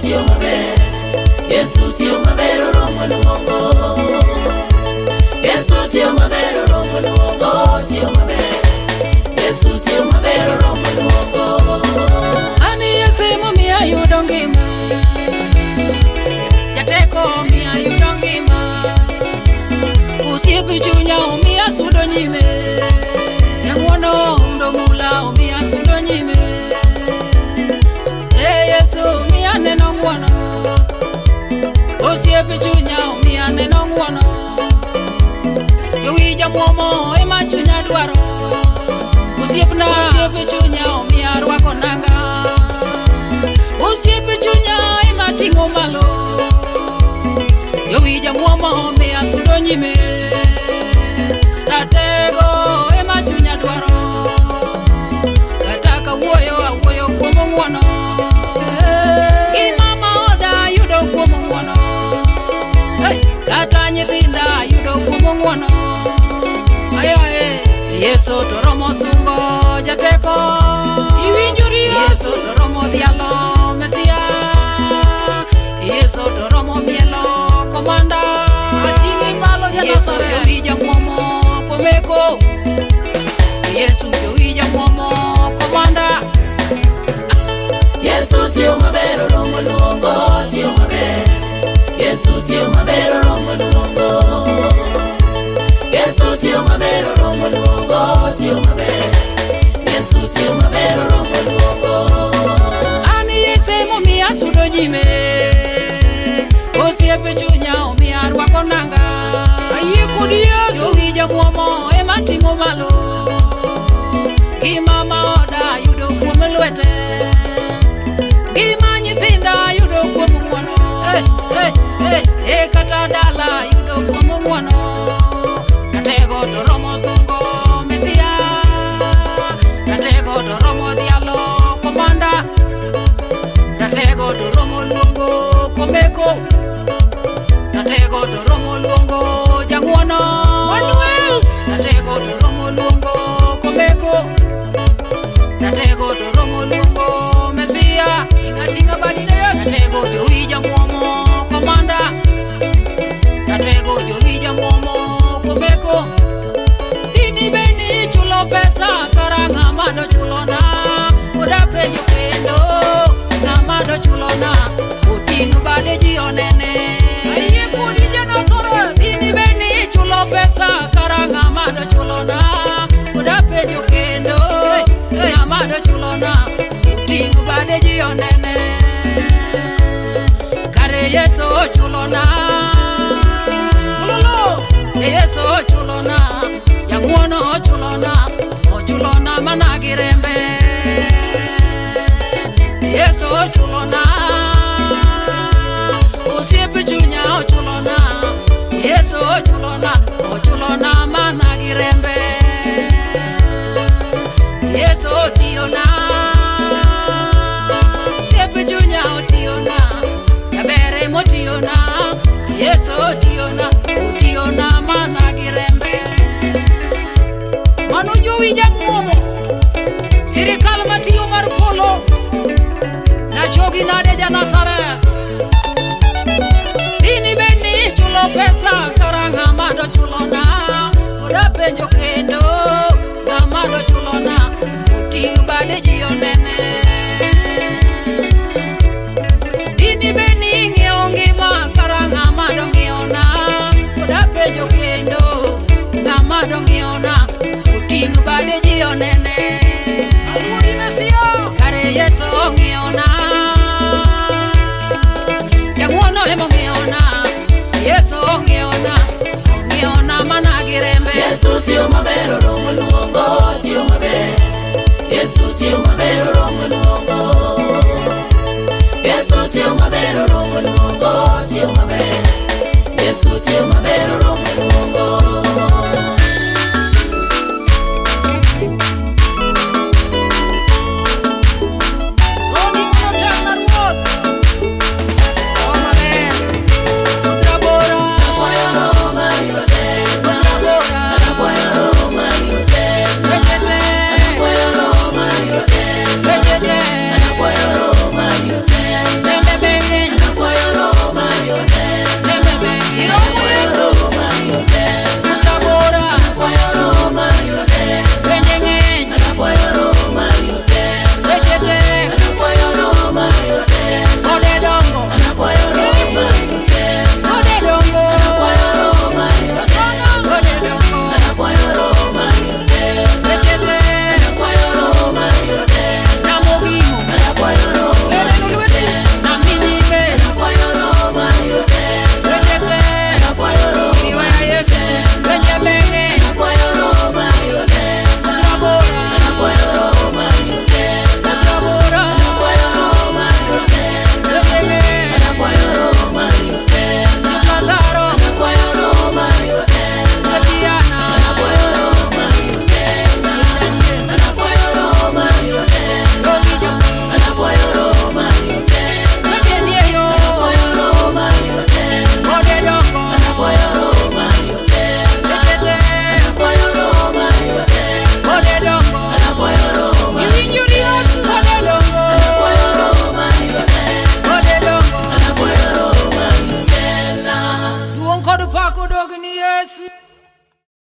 tiyo maber. Yesu tiyo maber oromo luongo. Yesu tiyo maber oromo luongo, tiyo maber. Yesu tiyo maber oromo luongo. An Yesu emomiyo ayudo ngima. Jateko omiyo ayudo ngima. Osiep chunya omiyo asudo nyime. Jang'wono ndo mula omiyo asudo nyime. E Yesu omiyo aneno ng'wono. Osiep chunya omiyo aneno ng'wono. Jowinjo muomo ema chunya dwaro. Osiepna, osiep chunya omiyo arwako nanga. Osiep chunya ema ting'o malo. Jowinjo muomo omiyo asudo nyime. Ratego ema chunya dwaro. Kata kawuoyo awuoyo kuom ng'wono. Gima ma oda ayudo kuom ng'wono. Hey, kata nyithinda ayudo kuom ng'wono. Ayae, Yesu to romo sungo jateko. Iwinjori Yesu to romo dhialo Mesia. Yesu to romo mielo komanda. Ating'i malo Yesu jowinjo muomo komeko. Yesu jowinjo muomo komanda. Yesu tiyo maber oromo luongo, tiyo maber. Yesu tiyo maber oromo luongo. Yesu tiyo maber oromo luongo, tiyo maber. Yesu tiyo maber oromo luongo. An Yesu emomiyo asudo nyime. Osiep chunya omiyo arwako nanga. Ayie kod Yesu. Jowinjo muomo ema ting'o malo. Ngima ma oda ayudo kuom lwete. Ngima nyithinda ayudo kuom ng'wono. Eh, eh, eh, eh, kata dala ayudo kuom ng'wono. Ratego to romo sungo Mesia. Ratego to romo dhialo komanda. Ratego to romo luongo komeko. Ratego to romo luongo jang'wono. Manuel. Ratego to romo luongo komeko. Ratego to romo luongo Mesia. Tinga tinga badi ne Yesu. Ratego jowinjo muomo komanda. Ratego jowinjo muomo komeko. Dini beni chulo pesa kara ng'ama dochulona. Oda penjo kendo ng'ama dochulona. Oting' bade ji onene. Ayie kodi janasore. Dini beni chulo pesa kara ng'ama dochulona. Oda penjo kendo ng'ama dochulona. Oting' bade ji onene. Kare Yesu ochulona. Ololo, Yesu ochulona. Jang'wono ochulona. Ochulona mana gi rembe. Yesu ochulona. Osiep chunya ochulona. Yesu ochulona. Ochulona mana gi rembe. Yesu otiyona. Osiep chunya otiyona. Jabere motiyona. Yesu otiyona. Otiyona mana gi rembe. Mano jowinja muomo. Sirikal matiyo mar polo. Nachogi nade ja Nazareth. Dini beni chulo pesa kara ng'ama dochulona. Oda penjo kendo ng'ama dochulona. Oting' bade ji onene. Dini beni ng'iewo ngima kara ng'ama dong'iewona. Oda penjo kendo ng'ama dong'iewona. Oting' bade ji onene. Aluori Mesia. Kare Yesu ong'iewona. Jang'wono emong'iewona. Yesu ong'iewona. Ong'iewona mana gi rembe. Yesu tiyo maber oromo luongo, tiyo maber. Yesu tiyo maber oromo luongo. Yesu tiyo maber oromo